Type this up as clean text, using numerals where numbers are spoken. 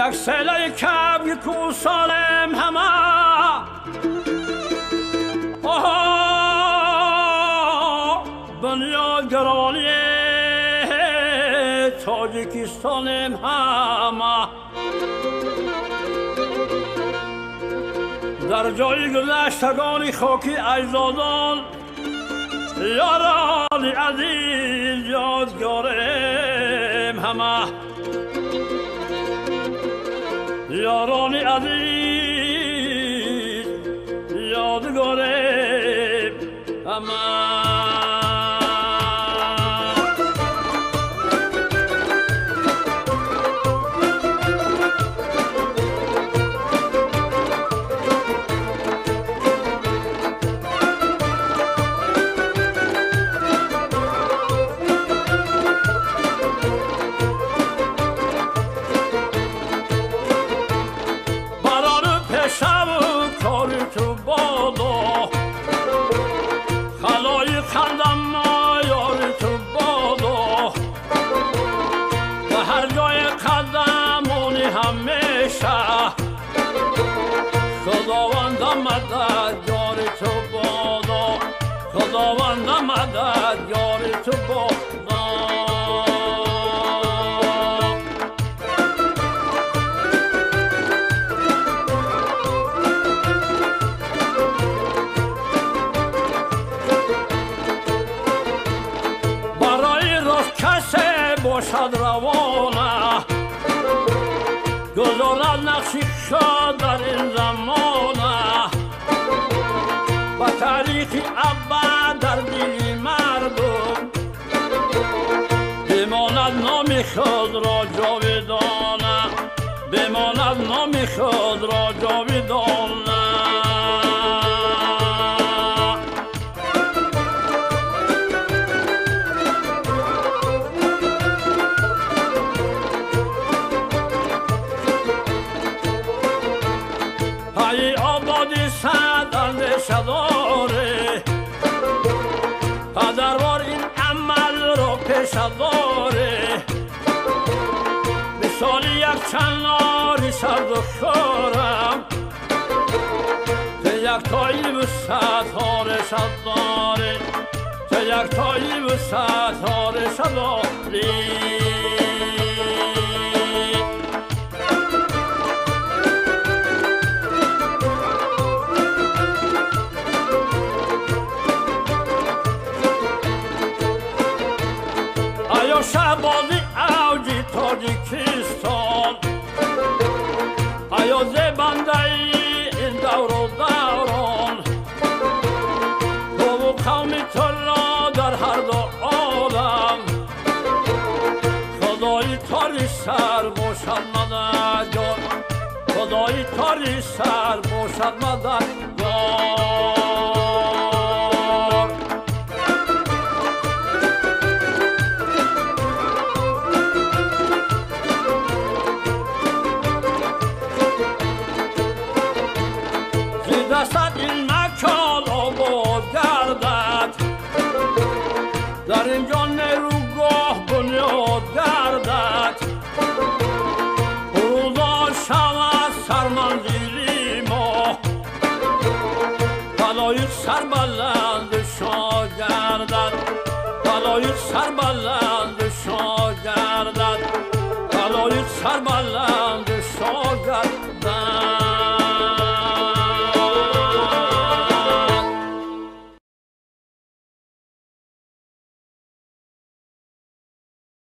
Як селаи кабги кӯсолем ҳама, бунёдгарони Тоҷикистонем ҳама. Дар ҷои гузаштагони хоки аҷдодон, ёрони азиз ёдгорем ҳама. Ёрони азиз ёдгорем ҳама. Худованд мадад ёри ту бодо. Барои рост касе бошад равона, гузорад нақши худ дар ин замона. Ба таърихи абад дар дили мардум бимонад номи худро ҷовидона, бимонад номи худро ҷовидона. Ҳайи ободи сад андеша доре, падарвор ин амалро пеша доре. Мисоли як чанори сабзу хӯрам, ки яктоиву садҳо реша доре, ки яктоиву садҳо реша дорӣ. Оё шаҳбози авҷи Тоҷикистон, оё зебандаи ин давру даврон, туву қавми туро дар ҳар ду олам Худои тори сар бошад мададгор, Худои тори сар бошад мададгор. Дастат ин макон обод гардад, дар ин ҷо нерӯгоҳ бунёд гардад. Фурӯзон шавад сарманзили мо, балои сарбаланд шоҳ гардад, балои сарбаланд шоҳ гардад, балои сарбаланд шоҳ гардад.